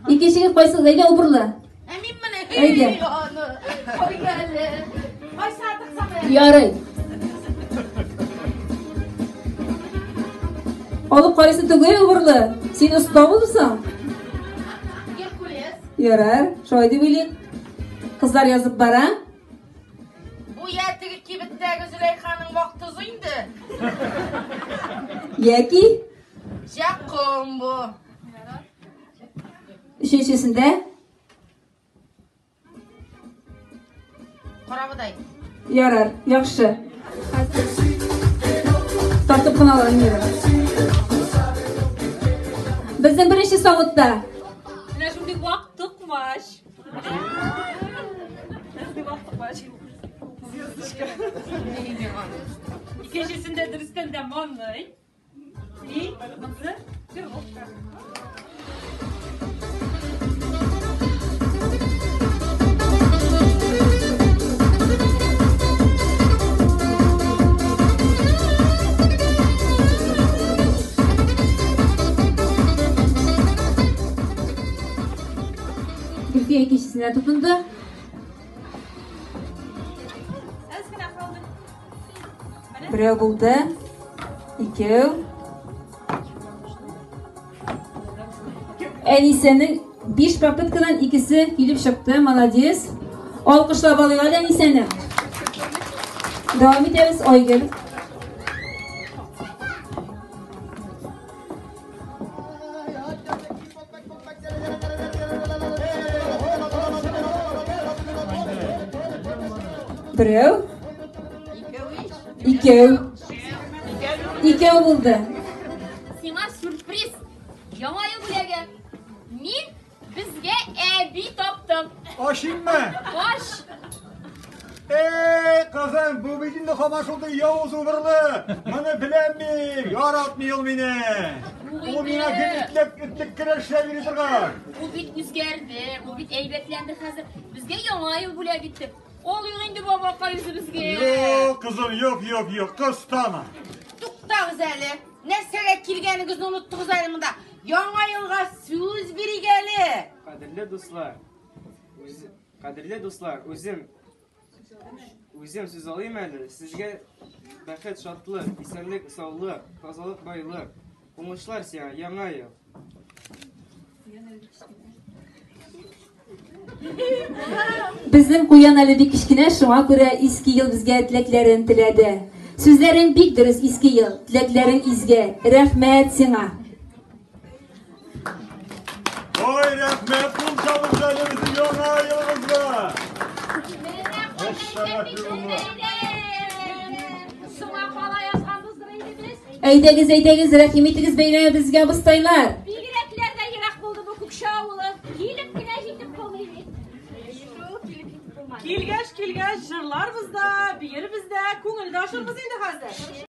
Икенчегез кайсыгыз? Әйдә, убырлы. Ә мин менә. Әйдә. Аны. Кой әле. Кайсы артыксам әле? Ярый. Алып карыйсы түгел, убырлы. Син оста булсаң. Геркулес. Ярар, шулай дип уйлыйк. Кызлар язып бара. Бу я теге кибеттәге Зөләйханың вак тозы инде. Яки Җаком бу. өченчесендә Карабодай. Ярар, яхшы. Тартып кына ала Мира. Безнең беренче савытта Менә шундый вак токмач. Шундый вак токмач. Звездочка. Икенчесендә дөрестән дә манный. И монысы перловка. Гөлфия икенчесенә тотынды. Әз генә калды. Берәү булды. Икәү. Әнисәнең биш попыткадан икесе килеп чыкты. Молодец. Алкышлап алыйк әле Әнисәне. Дәвам итәбез, Айгөл. Берәү. Икәү. Икәү булды. Сиңа сюрприз. Яңа ел бүләге. Мин безгә әби таптым. Ашыйммы? Аш. Эй, кызым, бу бит инде һаман шундый явыз убырлы. Моны беләм мин, яратмый ул мине. Ул миңа гел этлек, этлек кенә эшләп йөри торган. Ул бит үзгәрде, ул бит әйбәтләнде хәзер. Безгә яңа ел бүләк итте. Алыйк инде бабакай үзебезгә. Юк, кызым, юк, юк, юк, кыстама. Туктагыз әле. Нәрсәгә килгәнегезне оныттыгыз әле монда. Яңа елга сүз бирик әле. Кадерле дуслар, үз, кадерле дуслар, үзем үзем сүз алыйм әле. Сезгә бәхет, шатлык, исәнлек, саулык, тазалык, байлык, уңышлар сиңа, яңа ел. Безнең куян әле бик кечкенә, шуңа күрә иске ел безгә теләкләрен теләде. Сүзләрең бик дөрес, иске ел, теләкләрең изге. Рәхмәт сиңа. Ой, рәхмәт, кул чабыгыз әле безнең яңа елыбызга. Менә кайдан икән бит ул бәйрәм. Соңа кала язганбыздыр инде без. Әйдәгез, әйдәгез, рәхим итегез бәйрәмебезгә, абыстайлар. Бигрәкләр дә ерак булды бу Күкчә авылы. Килеп кенә җитеп булмый бит. Шул килеп җитеп булмады. Килгәч, килгәч, җырларбыз да, биербез дә, күңел дә ачырбыз инде хәзер.